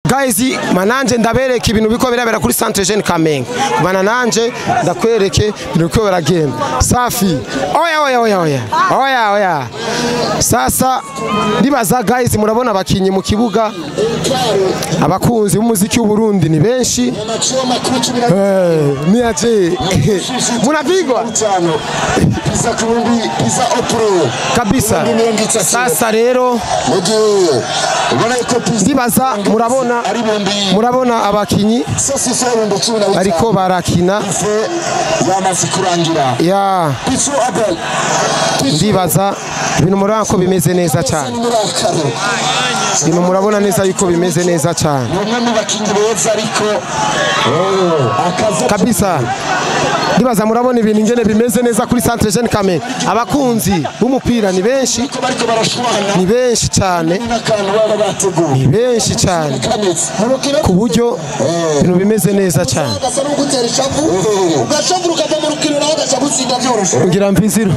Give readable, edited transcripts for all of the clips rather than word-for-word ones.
Guys, mananje ndabereka ibintu biko birabera kuri Centre Jeune Kamenge. Bana nanje ndakwereke ibintu biko biragenda. Safi. Oya oya oya oya. Oya oya. Sasa ndibaza guys, murabona abakinyi mu kibuga. Abakunzi b'umuziki w'u Burundi ni benshi. Niaje. Munapigwa kabisa. Sasa rero ndibaza murabona abakinyi bariko barakina ya ndibaza ibintu murabona ko bimeze neza cyane, ibintu murabona neza yuko bimeze neza cyane kabisa. Ndibaza murabona ibintu ingene bimeze neza kuri Centre Jeune Kamenge. Abakunzi b'umupira ni benshi, ni benshi cyane, ni benshi cyane ku buryo ibintu bimeze neza cyane. Ngira mviziro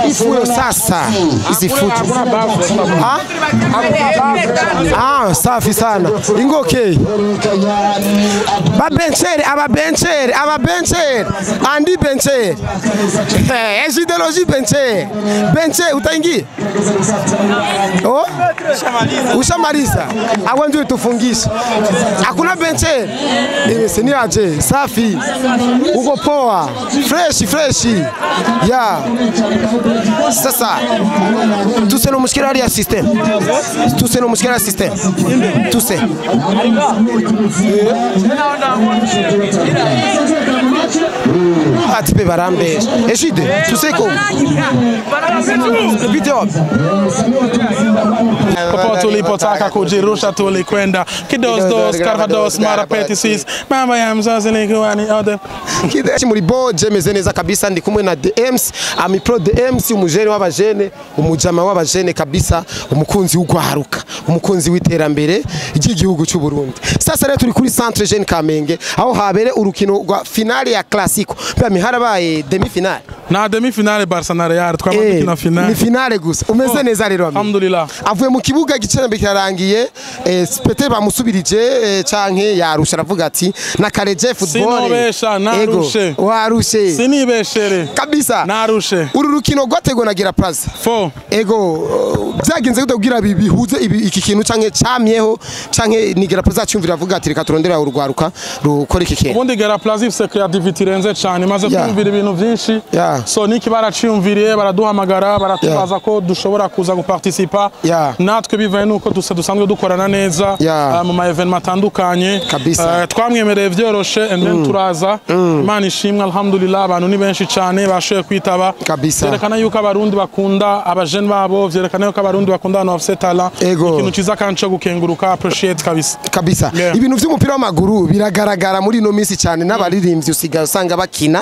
ifuyo sasa izi futu. Ah, safi sana. Ingoke. Babenchere, ababenchere, ababenchere. Andi benchere. Idéologie benchere. Benchere utaingia? Oh? Ushamaliza. Awendu tufungishe. Hakuna benchere. Ni aje. Safi. Uko poa. Fresh fresh. Ya. Sasa tuse no mushikira ari system. Tuse no mushikira system. Tuse. Atipe barambe. Eshide, tuse ko. Video. Popote tulipotaka kujirusha tulikwenda. Kidos Carvados mara petisis. Mama ya mzazi ni kwani ode. Kideshi muri boje meze neza kabisa, ndi kumwe na DMs, Ami Pro DMs, umujene w'abajene, umujama w'abajene kabisa, umukunzi w'ugwaruka, umukunzi w'iterambere ry'igihugu cy'u Burundi. Sasa rero turi kuri Centre Jeune Kamenge aho habere urukino rwa finale ya Classico. Pia harabaye demi finale. Na demi finale Barca na Real twamaze na finale. Ni finale gusa. Umeze neza rero. Alhamdulillah. Avuye mu kibuga gice kirarangiye, Pete bamusubirije canke yarusha aravuga ati na kareje football. Sinobesha narushe. Warushe. Sinibeshere. Kabisa. Narushe. Uru rukino rwategwa na Gira Plaza. 4. Ego byagenze gute kugira bihuze iki kintu canke camyeho canke ni Gira Plaza cyumvira avuga ati reka turondera urugwaruka rukora iki kintu. Ubundi Gira Plaza ifise creativity irenze cyane, maze kumvira ibintu byinshi. So niki baraciyumviriye baraduhamagara baratubaza ko dushobora kuza guparticipa. Natwe bivaye nuko dusanzwe dukorana neza mu ma evenement atandukanye. Twamwemereye vyoroshe and then turaza. Imana ishimwe alhamdulillah, abantu ni benshi cyane bashoye kwitaba. Vyerekana yuko abarundi bakunda abajene babo, vyerekana yuko abarundi bakunda abantu bafise talent. Ikintu ciza kandi cyo gukenguruka, appreciate kabisa. Kabisa. Ibintu vy'umupira w'amaguru biragaragara muri no minsi cyane n'abaririmbyi usigaye usanga bakina.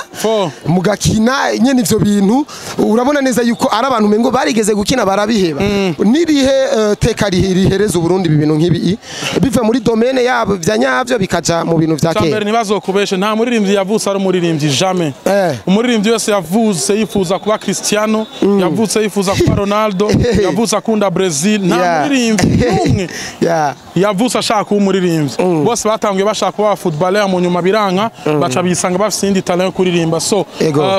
Mugakina nyene ivyo bintu urabona neza yuko ari abantu mengo barigeze gukina barabiheba. Nirihe teka rihereza Burundi ibintu nkibi biva muri domaine yabo vya nyavyo bikaja mu bintu vya kera. Cyambere ntibazokubeshe, nta muririmbyi yavutse ari umuririmbyi jamais. Umuririmbyi wese yavutse yifuza kuba Cristiano, yavutse yifuza kuba Ronaldo, yavutse akunda Brazil, nta muririmbyi n'umwe yavutse ashaka kuba umuririmbyi. Bose batangiye bashaka kuba footballer mu nyuma biranka baca bisanga bafise indi talent yo kuririmba. So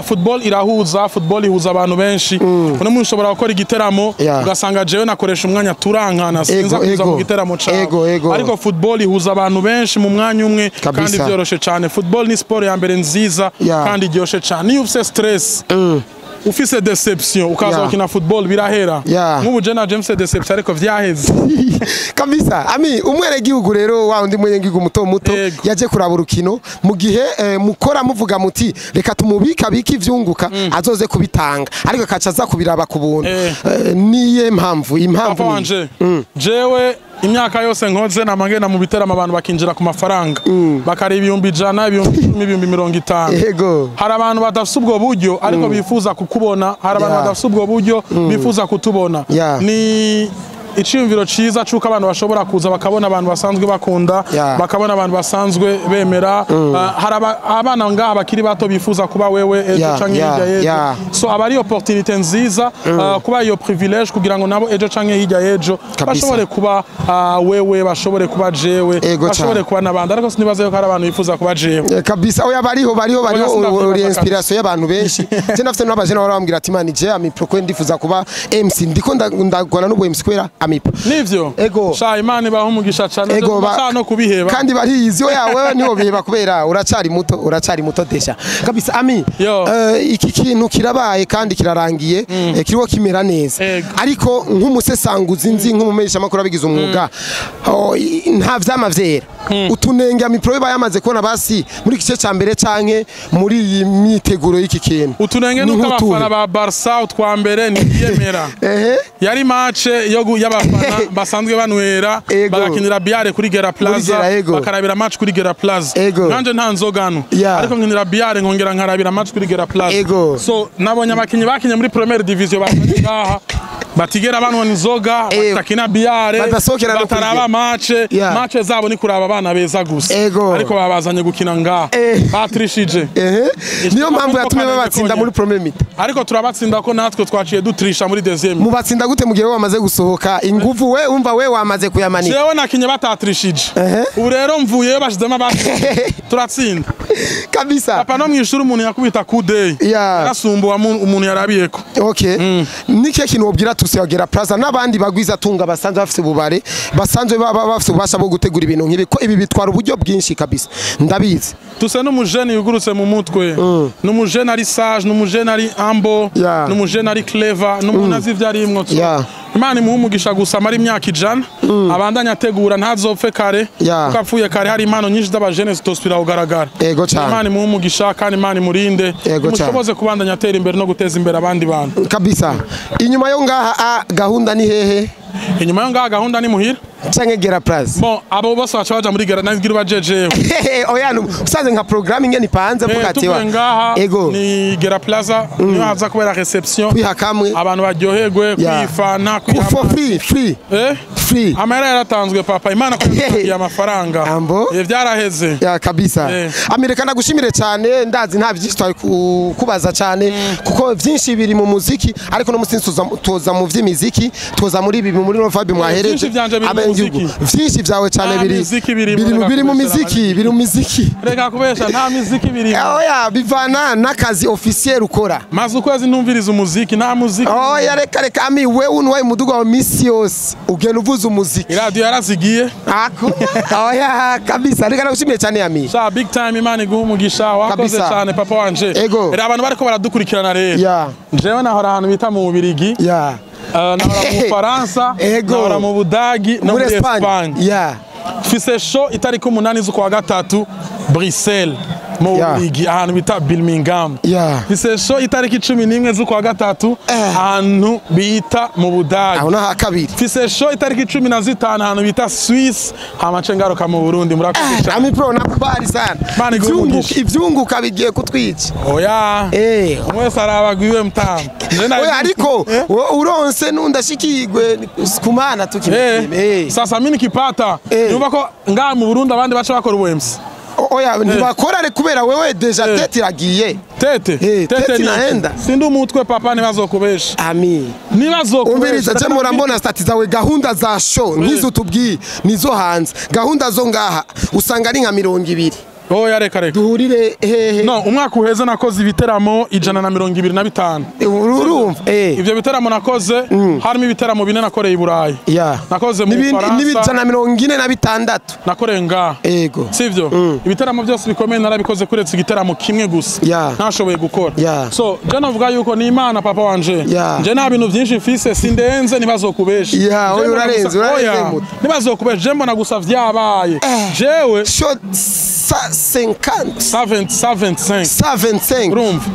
football irahuza, football ihuza abantu benshi. Uno muntu ushobora gukora igiteramo ugasanga jewe nakoresha umwanya turankana sinza kuza mu giteramo cawe. Ariko football ihuza abantu benshi mu mwanya umwe kandi byoroshe cyane. Football ni sport ya mbere nziza kandi iryoshe cyane. Iyo ufise stress, ufise deception ukaza ukina football birahera. Nk'ubu je na James deception ariko vyaheze. Kabisa. Ami umwere gihugu rero wa undi mwere gihugu muto muto yaje kuraba urukino mu gihe mukora muvuga muti reka tumubika biki ivyunguka azoze kubitanga ariko akaca aza kubiraba ku buntu. Niye mpamvu impamvu wanje jewe imyaka yose nkoze namangena mu biteramo abantu bakinjira ku mafaranga bakari ibihumbi 100 ibihumbi 10 50. Yego. Hari abantu badafise ubwo buryo ariko bifuza kukubona, hari abantu badafise ubwo buryo bifuza kutubona. Ni Iciyumviro ciza c'uko abantu bashobora kuza bakabona abantu basanzwe bakunda, bakabona abantu basanzwe bemera. Hari abana ngaha bakiri bato bifuza kuba wewe ejo canke hirya y'ejo. So aba ari opportunité nziza, kuba iyo privilège kugira ngo nabo ejo canke hirya y'ejo bashobore kuba wewe, bashobore kuba jewe, bashobore kuba n'abandi. Ariko sinibaza yuko hari abantu bifuza kuba jewe. Kabisa. Oya, bariho uri inspiration y'abantu benshi. Je ndafite n'abajene barambwira ati man, je Amipro ko ndifuza kuba MC, ndiko ndagwana n'ubwo MC kwera Amipro. Nivyo. Ego. Sha Imana ibaha umugisha cyane no kubiheba. Kandi bariyizi. Oya, wewe niho biheba kubera uracari muto, uracari muto desha. Kabisa Ami, iki kintu kirabaye kandi kirarangiye, kiriho kimera neza. Ariko nk'umusesanguzi nzi nk'umumenyesha makuru abigize umwuga, nta vyama vyera. Utunenge Amipro bayamaze kubona basi muri gice ca mbere canke muri iyi myiteguro y'iki kintu. Utunenge nuko abafana ba Barca utwa mbere ntiyemera. Yari match yo y'abafana basanzwe banwera bagakinira biare kuri Gera Plaza, bakarabira match kuri Gera Plaza. Nanje nta nzogano, ariko nkinira biare nkongera nkarabira match kuri Gera Plaza. So nabonye abakinyi bakinye muri Première Division basangaha batigera banwa inzoga, batakina biare, bataraba match. Match zabo ni kuraba abana beza gusa, ariko babazanye gukina ngaha batrishije. Niyo mpamvu yatumye babatsinda muri premier mi-temps. Ariko turabatsinda ko natwe twaciye dutrisha muri deuxième. Mubatsinda gute mugihe wamaze gusohoka inguvu? We umva we wamaze kuyamanika. Jewe nakinye batatrishije. Ubu rero mvuye bashizemo abatsinda turatsinda kabisa. Papa no mwishuri umuntu yakubita coup d'œil yarasumbuwa umuntu yarabiyeko. Okay. Nike kintu wobwira tuse Gera Plaza n'abandi bagwiza tunga basanzwe bafite ububare, basanzwe bafite ububasha bwo gutegura ibintu nk'ibi, ko ibi bitwara uburyo bwinshi kabisa, ndabizi. Tuse n'umujene yugurutse mu mutwe, n'umujene ari sage, n'umujene ari ambo, n'umujene ari clever, n'umuntu azi ivyo arimwo. Imana imuhe umugisha gusa amara imyaka 100 abandanya ategura ntazopfe kare, kuko apfuye kare hari impano nyinshi z'abajene zitosubira kugaragara. Imana imuhe umugisha kandi Imana imurinde, imushoboze kubandanya atera imbere no guteza imbere abandi bantu kabisa. Inyuma yo ngaha gahunda ni hehe? Inyuma yo ngaha gahunda ni muhira canke Gera Plaza? Bon, abo bose baca baja muri Gera nagira bajejewe. Oya, usanze nka programme ingene ipanze vuga ati wa ego ni Gera Plaza niyo haza kubera reception, kwiha kamwe abantu baryoherwe, kwifana, for free free free. Amahera yaratanzwe papa, Imana ko amafaranga byaraheze. Ya kabisa. Amerika ndagushimire cyane, ndazi nta byinshi twari kubaza cyane kuko byinshi biri mu muziki, ariko no musinzi tuza mu vy'imiziki, tuza muri ibi muri no vibe mwahereje. Vyinshi vyawe cyane biri mu miziki, biri mu miziki. Reka kubesha, nta miziki biri. Oya, bivana n'akazi officiel ukora. Maze ukwezi ntumviriza umuziki, nta muziki. Oya, reka reka Ami, wewe unwaye umuduga wa misi yose ugenda uvuza umuziki. Radio yarazigiye. Ako. Oya, kabisa. Reka nagushimiye cyane Ami. Sha big time, Imana iguhe umugisha, wakoze cyane papa wanje. Rero abantu bariko baradukurikirana rero. Jewe nahora ahantu bita mu Bubirigi. Nahora mu Faransa, nahora mu Budagi, no muri Espagne. Mfise show itariki 8 z'ukwa gatatu Bruxelles mu Bubirigi, ahantu bita Birmingham. Mfise show itariki 11 z'ukwa gatatu ahantu bita mu Budagi. Aho naha kabiri. Mfise show itariki 15 ahantu bita Swiss, hamace ngaruka mu Burundi. Murakoze cyane. Ami Pro nakubali sana. Ivyunguka bigiye kutwica. Oya. Umwe arabagwiwe mtamu. Oya, ariko uronse nundashikigwe kumana tukimwe. Sasa mimi nikipata nyumva ko ngaha mu Burundi abandi baca bakora ubu MC. Oya, ntibakorare kubera wewe deja tete iragiye. Tete tete naenda. Sindi umutwe papa ntibazokubesha. Ami. Ntibazokubesha. Umviriza je murambona stati zawe, gahunda za show nkizo tubwiye nizo hanze. Gahunda zo ngaha usanga ari nka 20. Oya, reka reka. Duhurire hehe? No, umwaka uheze nakoze ibiteramo 125. Urumva? Ivyo biteramo nakoze harimo ibiteramo bine nakoreye i Burayi. Nakoze mu Faransa. N'ibijana 46. Nakoreye ngaha. Ego. Sivyo? Ibiteramo byose bikomeye narabikoze kuretse igiteramo kimwe gusa. Ntashoboye gukora. So, je navuga yuko ni Imana papa wanje. Je nta bintu byinshi mfise sindenze ntibazokubesha. Oya, urarenze, urarenze muto. Ntibazokubesha, je mbona gusa vyabaye. Jewe 50 125 125. Urumva?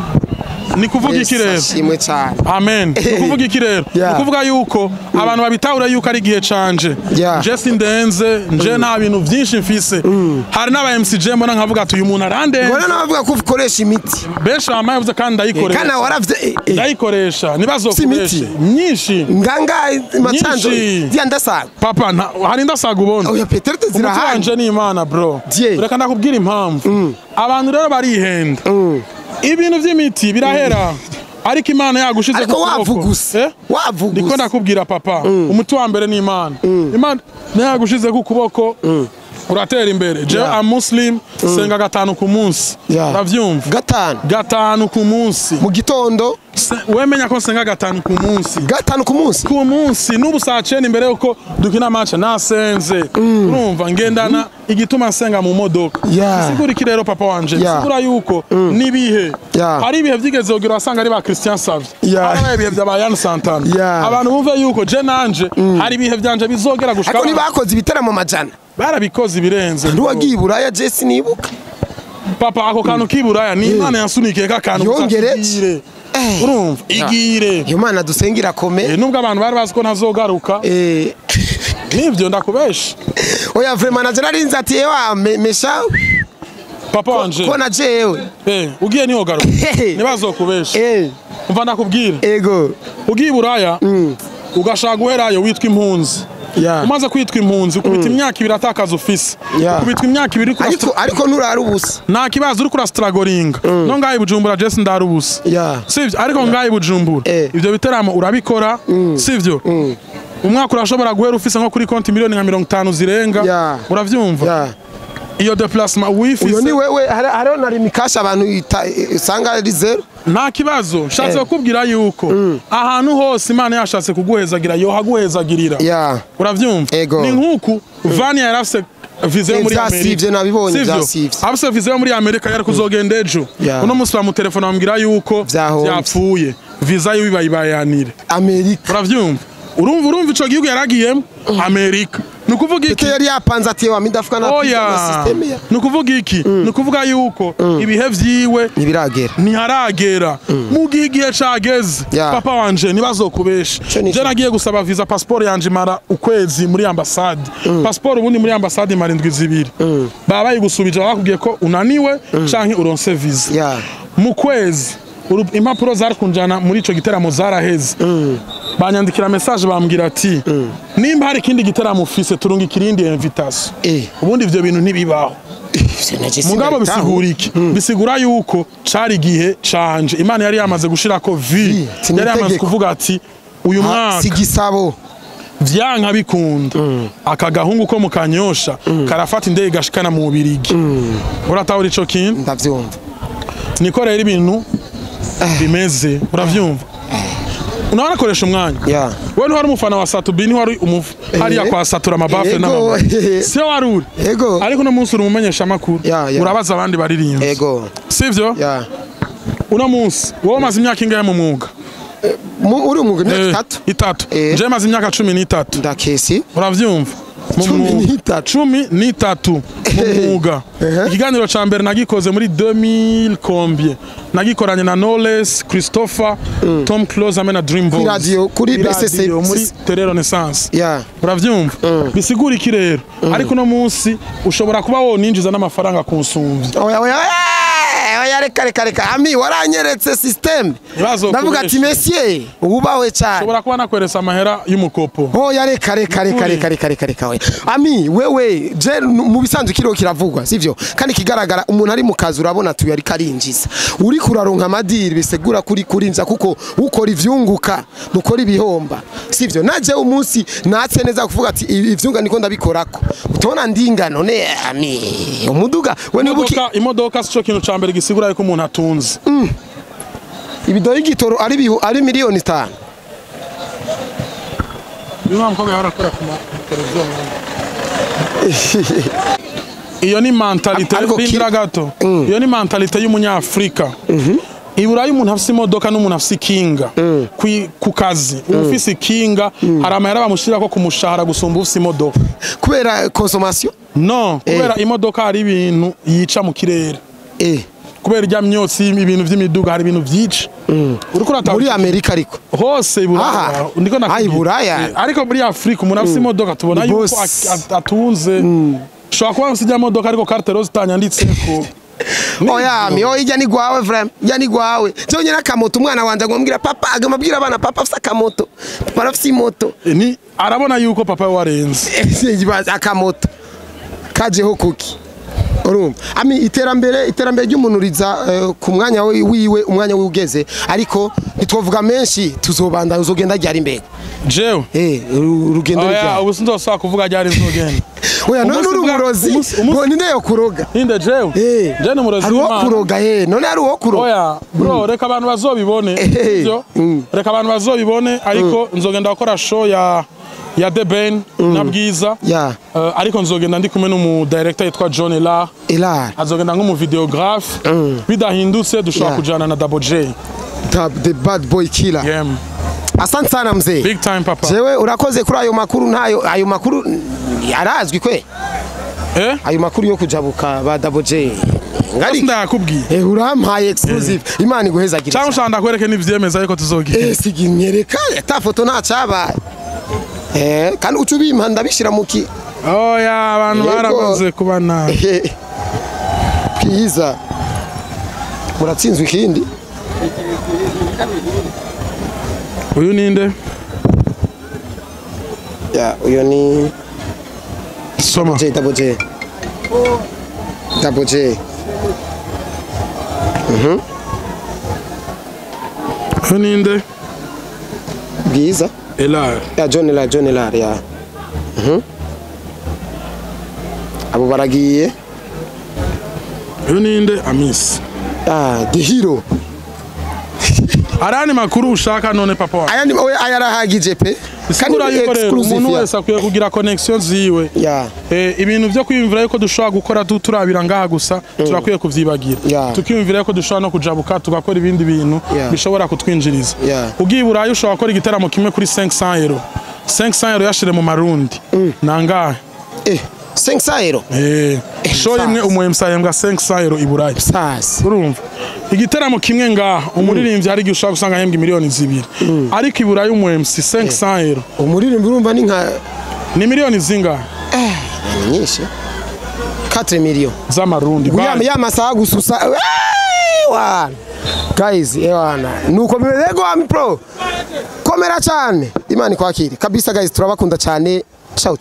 Ni kuvuga iki rero? Ashimwe cyane. Amen. Ni kuvuga iki rero? Ni kuvuga yuko abantu babitahura yuko ari igihe canje. Je sindenze, nje nta bintu byinshi mfise. Hari n'aba MCJ mbona nkavuga ati uyu muntu arandenze. Mbona nabavuga ko ukoresha imiti. Benshi bamaye bavuze kandi ndayikoresha. Kana waravye ndayikoresha nibazokoresha myinshi. Nganga macanjo ya ndasaga. Papa hari ndasaga ubona. Oya Peter zirahanje wanje ni Imana bro. Reka ndakubwira impamvu. Abantu rero barihenda. Ibintu vy'imiti birahera. Ariko Imana yagushize ku kuboko. Ariko wavuguse. Wavuguse. Ndiko ndakubwira papa. Umuti wa mbere ni Imana. Imana yagushize ku kuboko. Uratera imbere. Je am Muslim senga gatanu ku munsi. Uravyumva? Gatanu ku munsi. Mu gitondo wemenya ko senga gatanu ku munsi. Gatanu ku munsi? Ku munsi n'ubu saa 9 imbere yuko dukina match nasenze. Urumva ngendana igituma nsenga mu modoka. Sigura iki rero papa wanje? Sigura yuko nibihe. Hari ibihe vyigeze kugira wasanga ari ba Christian Savio. Hari ibihe bya ba Yan Santana. Abantu bumve yuko je nanje hari ibihe byanje bizogera gushika. Ariko nibakoze ibitaramo majana. Barabikoze ibirenze. Nduwagiye Buraya je sinibuka. Papa ako kantu k'iburaya ni Imana yansunikiye ka kantu yongeretse. Urumva igire. Imana dusengira kome. Nubwo abantu bari bazi ko ntazogaruka. Nivyo ndakubesha. Oya vraiment naje narinze ati ewa mesha papa wanje. Ko naje ewe. Ugiye niho garuka. Nibazokubesha. Umva ndakubwira. Ego. Ugiye Buraya ugashaka guherayo witwa impunzi. Umaze kwitwa impunzi ukubita imyaka ibiri atakaza office. Ukubitwa imyaka ibiri ariko nturara ubusa. Nta kibazo uri kura struggling. No ngayi Bujumbura Jesse ndara ubusa. Sivyo ariko ngayi Bujumbura. Ivyo biteramo urabikora sivyo. Umwaka urashobora guhera ufise nko kuri konti miliyoni nka 50 zirenga. Uravyumva? Iyo déplacement wifise. Uyo ni wewe hariho na rimikasha abantu usanga ari zero. Nta kibazo nshatse kukubwira yuko ahantu hose Imana yashatse kuguhezagira yo haguhezagirira. Uravyumva? Ni nkuku Vania yarafise visa muri Amerika. Sivyo nabibonye byasivye. Afise visa muri Amerika yari kuzogenda ejo. Uno munsi bamutelefona bamubwira yuko byapfuye. Visa yiwe bayibayanire. Amerika. Uravyumva? Urumva ico gihugu yaragiyemo Amerika. Nukuvuga iki? Yari yapanze ati wa mindafuka na system ya. Nukuvuga iki? Nukuvuga yuko ibihe vyiwe ntibiragera. Ntiharagera. Mu gihe igihe cageze papa wanje nibazokubesha. Je nagiye gusaba visa passport yanje mara ukwezi muri ambassade. Passport ubundi muri ambassade mara indwi zibiri. Baba bayigusubije bakubwiye ko unaniwe canke uronse visa. Mu kwezi impapuro zarakunjana muri ico giteramo zaraheze. Banyandikira message bambwira ati nimba hari ikindi giteramo ufise turunga ikirindi invitation. Ubundi ivyo bintu ntibibaho. Mugabo bisigura iki? Bisigura yuko cari igihe canje Imana yari yamaze gushirako vi. Yari yamaze kuvuga ati uyu mwaka sigisabo vyanka bikunda. Aka gahungu ko mukanyosha karafata indege gashikana mu Bubirigi. Uratahura ico kintu? Ndavyumva. Niko rero ibintu bimeze uravyumva. Unaona koresha umwanya. Wewe ntwari umufana wa Satubi ni wari hariya kwa Satura amabafe n'amabuye. Sio wari uri. Ariko no munsi uri umumenyesha makuru. Urabaza abandi baririmba. Ego. Sivyo? Uno munsi wowe umaze imyaka ingahe mu mwuga? Uri umwuga imyaka itatu. Je maze imyaka 13. Ndakesi. Uravyumva? Mu mwuga 13 mu mwuga. Ikiganiro ca mbere nagikoze muri 2000 combien. Nagikoranye na Knowless, Christopher, Tom Close hamwe na Dream Boys. Radio kuri BCC muri Tele Renaissance. Uravyumva? Bisigura iki rero? Ariko no munsi ushobora kuba woninjiza n'amafaranga kunsumvya. Oya oya oya reka reka ami waranyeretse system. Ndavuga ati monsieur ubawe cyane. Ushobora kuba nakweresa amahera y'umukopo. Oya reka reka reka reka reka reka reka oya. Ami wewe je mu bisanzwe kiro kiravugwa sivyo? Kandi kigaragara umuntu ari mu kazi urabona tuyo ari karinjiza. Uri kuraronka amadiri bisegura kuri kurinza kuko ukora ivyunguka nukora ibihomba sivyo? Naje umunsi natse neza kuvuga ati ivyunga niko ndabikorako. Utona ndingano ne ami umuduga we nibuki imodoka sico kintu ca mbere gisigura yuko umuntu atunze. Ibido y'igitoro ari ari miliyoni 5. Uyu mukobwa yarakora ku ma televiziyo. Iyo ni mentalite rindira gato. Iyo ni mentalite y'umunyafrika. Iburayi umuntu afise imodoka n'umuntu afise ikinga ku kazi. Ufise ikinga hari amahera bamushira ko kumushahara gusumba ufise imodoka. Kubera consommation? No, kubera imodoka hari ibintu yica mu kirere. Kubera ijya myotsi, ibintu vy'imiduga, hari ibintu vyinshi uriko uratanga. Muri Amerika ariko? Hose i Buraya. Aha. Ndiko Ah, i nakubwira. Buraya. Ariko muri Afrika umuntu afise imodoka tubona Ni yuko boss. atunze. Ushobora kuba afise ijya modoka ariko carte rose itanyanditseko. Oya mi, oya, ijya ni gwawe vraiment, ijya ni gwawe. Jewe nyine akamoto, umwana wanje agomba papa, agomba abwira abana: "Papa afise akamoto, papa arafise imoto." Ni arabona yuko papa we warenze. Akamoto kajeho kuki? Urumva ami, iterambere ry'umuntu riza ku mwanya wiwe, umwanya wiwe ugeze. Ariko ntitwovuga menshi, tuzobanda. Uzogenda ryari imbere? Jewe? Urugendo Oya, ryari? ubu sinzosaba kuvuga ryari nzogenda. Oya, none Umunsi uri umurozi? umunsi Ngo ninde yo kuroga? Ninde, jewe? Je ni umurozi Hari uwo w'Imana. kuroga, none hari uwo kuroga. Oya bro, reka abantu bazobibone. Sivyo? Reka abantu bazobibone, ariko nzogenda gukora show ya The Ben na Bwiza. Ariko nzogenda ndi kumwe n'umu director yitwa John Elar. Elar. Azogenda nk'umu videographe. Bidahindutse dushobora kujana na Double J. The bad boy killer. Yeah. Asante sana mzee. Big time, papa. Jewe urakoze kuri ayo makuru. Ntayo ayo makuru arazwi kwe? Eh. Ayo makuru yo kujabuka ba Double J ngari? Ndayakubwiye. Urampaye exclusive, Imana iguhezagire. Cyangwa ushaka ndakwereke n'ivyemeza yuko tuzogira? Sigi nyereka ta foto, nta cabaye. Kandi uca ubimpa ndabishira mu ki. Oya, abantu Yego. baramaze kuba nabi. Bwiza, muratsinzwe ikindi. Uyu ninde? Ya, uyo ni Soma. J, Double J, Double J. Uyu ninde? Bwiza. Elar. Ya, John la, John la ya. Abo baragiye. Uyu ninde? Amis. Ah, the hero. Arani makuru ushaka none, papa wanjye? Aya ni, oya, aya arahagije pe. Bisigura Kandi yuko rero exclusive umuntu ya. wese akwiye kugira connection ziwe. Ibintu vyo kwiyumvira yuko dushobora gukora turabira ngaha gusa, turakwiye kuvyibagira. Tukiyumvira yuko dushobora no kujabuka tugakora ibindi bintu bishobora kutwinjiriza. Ugiye i Burayi ushobora gukora igitaramo kimwe kuri 500 euro. 500 euro yashire mu marundi nangahe? 500 euro. Show imwe umu MC ahembwa 500 euro i Burayi. Sasa. Urumva, igitaramo kimwe ngaha umuririmbyi hari igihe ushobora gusanga ahembwa miliyoni 2, ariko i Burayi umu MC 500 euro. Umuririmbi urumva ni nka Ni miliyoni zingahe? Ni nyinshi, 4 millions z'amarundi. ya. Bye. Ya masaha gususa. Wana guys, ewana, nuko bimeze go. Ami Pro, komera cyane, Imana ikwakire kabisa. Guys, turabakunda cyane, ciao.